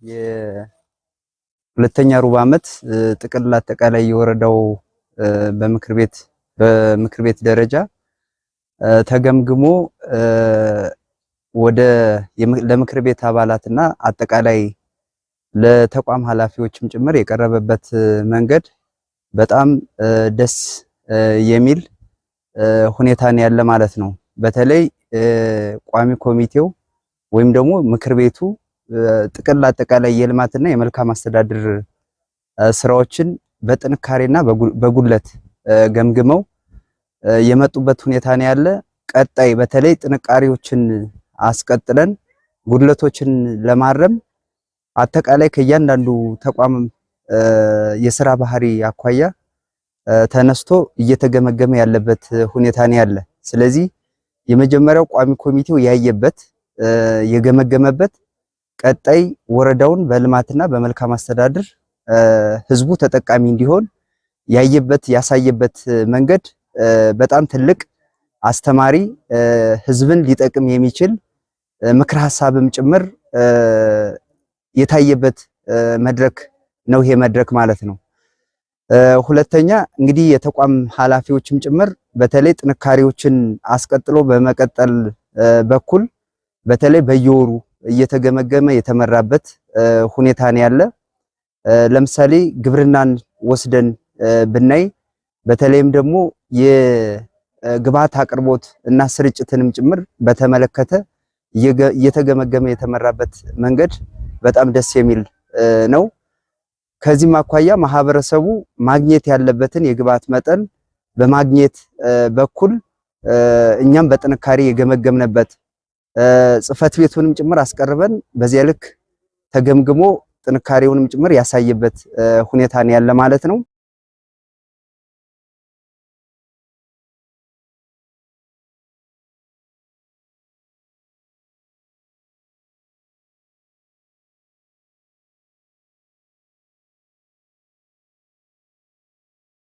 የሁለተኛ ሩብ ዓመት ጥቅል አጠቃላይ የወረዳው በምክር ቤት ደረጃ ተገምግሞ ወደ ለምክር ቤት አባላትና አጠቃላይ ለተቋም ኃላፊዎችም ጭምር የቀረበበት መንገድ በጣም ደስ የሚል ሁኔታን ያለ ማለት ነው። በተለይ ቋሚ ኮሚቴው ወይም ደግሞ ምክር ቤቱ ጥቅል አጠቃላይ የልማትና የመልካም አስተዳደር ስራዎችን በጥንካሬና በጉድለት ገምግመው የመጡበት ሁኔታ ነው ያለ። ቀጣይ በተለይ ጥንካሬዎችን አስቀጥለን ጉድለቶችን ለማረም አጠቃላይ ከእያንዳንዱ ተቋም የስራ ባህሪ አኳያ ተነስቶ እየተገመገመ ያለበት ሁኔታ ነው ያለ። ስለዚህ የመጀመሪያው ቋሚ ኮሚቴው ያየበት፣ የገመገመበት፣ ቀጣይ ወረዳውን በልማትና በመልካም አስተዳደር ህዝቡ ተጠቃሚ እንዲሆን ያየበት፣ ያሳየበት መንገድ በጣም ትልቅ አስተማሪ፣ ህዝብን ሊጠቅም የሚችል ምክር ሀሳብም ጭምር የታየበት መድረክ ነው ይሄ መድረክ ማለት ነው። ሁለተኛ እንግዲህ የተቋም ኃላፊዎችም ጭምር በተለይ ጥንካሬዎችን አስቀጥሎ በመቀጠል በኩል በተለይ በየወሩ እየተገመገመ የተመራበት ሁኔታ ነው ያለ። ለምሳሌ ግብርናን ወስደን ብናይ በተለይም ደግሞ የግብዓት አቅርቦት እና ስርጭትንም ጭምር በተመለከተ እየተገመገመ የተመራበት መንገድ በጣም ደስ የሚል ነው። ከዚህም አኳያ ማህበረሰቡ ማግኘት ያለበትን የግብዓት መጠን በማግኘት በኩል እኛም በጥንካሬ የገመገምንበት፣ ጽሕፈት ቤቱንም ጭምር አስቀርበን በዚያ ልክ ተገምግሞ ጥንካሬውንም ጭምር ያሳየበት ሁኔታ ነው ያለ ማለት ነው።